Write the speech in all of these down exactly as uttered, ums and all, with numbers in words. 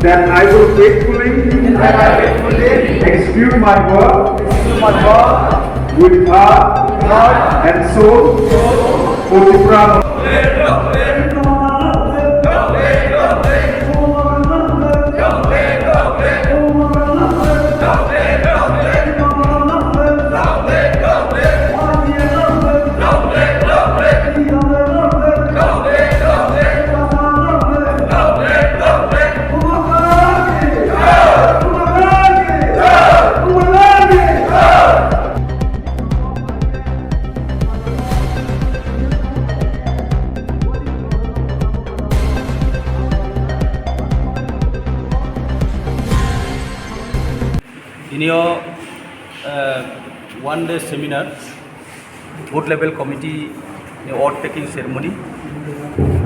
That I will faithfully execute my work with heart and soul for Tipra. Tini o, eh, one day seminar, booth level committee ni oath taking ceremony.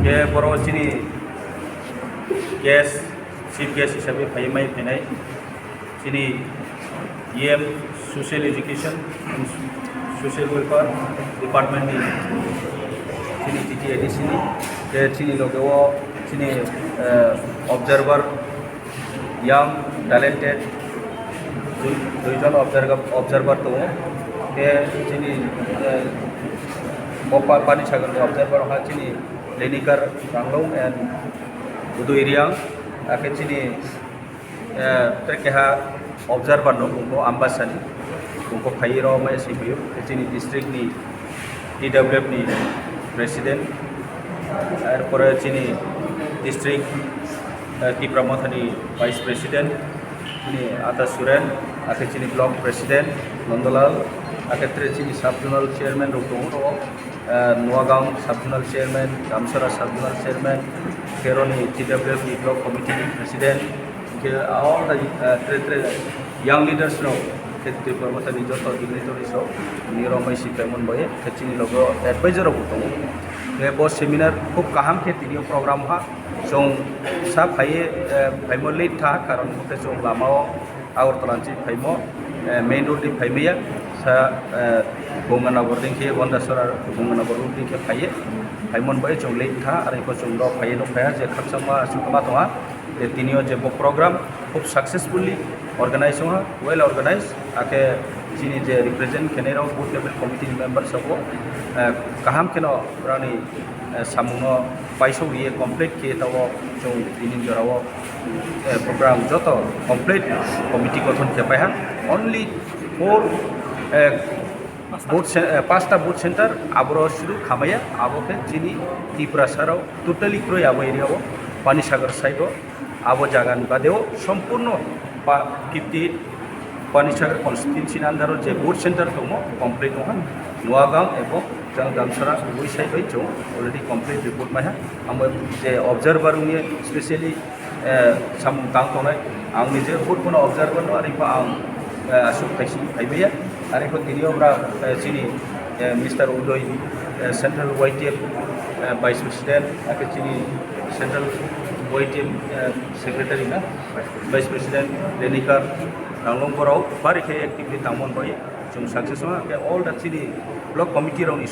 Ke boro chini guest, chief guest hisabe phai mai phainai chini E M Social Education and Social Welfare Department ni chini T T A D C ni, ke chini loge o chini, eh, observer, young, talented, dui, duijon observer, observer tongo. Ke chini, eh, bo pa-, Panisagar ni observer ha chini Lenikar Ranglung and Udui Riang, akhe chini, eh, tre keha observer no bungko Ambasani, bungko phaiwi rw mai si phaiyo, chini district ni T W F ni president, erpore chini district, eh, Tipra Mothani vice president, chini Ata Suren, akhe chini block president Nondolal, akhe tre chini sub zonal chairman rok tongo, eh, Noagang sub zonal chairman, Damsara sub zonal chairman, Keroni T W F ni block committee ni president, Khe all the, uh, tre, tre young leaders rok, khe Tripura Mothani joto dignitaries rok, ni romai si paimon bai, khe chini logo advisor rok bo tongo. Khe bo seminar khub kaham khe tini o program ha, chwng sa phaiye, uh, phaimo late tha, karon hwnkhe chwng lama o Agartala ni phaimo, uh, main road ni phaimaya, sa, uh, Ganganagar ni khe Gandachara Ganganagar road ni khe phaiye, phaimon bai chwng late tha, are khe chwng rok phaiye nuk phaiya je khakchangma aswk ma tongha. Je tini o je bo program khub successfully organize wngha, well organized, akhe chini je represent khenai rok booth level committee ni members rok bo, eh, kaham kheno brani, eh, samung no paisok riye complete khe tabo chwng tini jora o, eh, program joto complete committee gothon khe paiha. Only four, eh, Booth ce-, eh, pasta booth center aboro sidu khamaya, abo khe chini Tiprasa rok totally kroi abo area o, Panisagar side o, abo jaga ni bade o sompurno pa-, fifty Panisagar constituency ni under o je booth center tongmo complete wngkha, Noagang ebong jang Damsara ui side bai chwng already complete report maiha, amo je observer wngya specially eh, samung tang tongnai. Ang nije hut bono observer no, ari pha ang, eh, aswk khaisi phaibaiya. Ari pha tini obra, eh, chini, eh, Mister Udoy, eh, Central Y T F, eh, Vice President, akhe chini Central Y T F, eh, Secretary na, Vice President Lenikar Ranglung borok bari khe actively tangmon bai chwng success wngkha. All the chini block committee rokni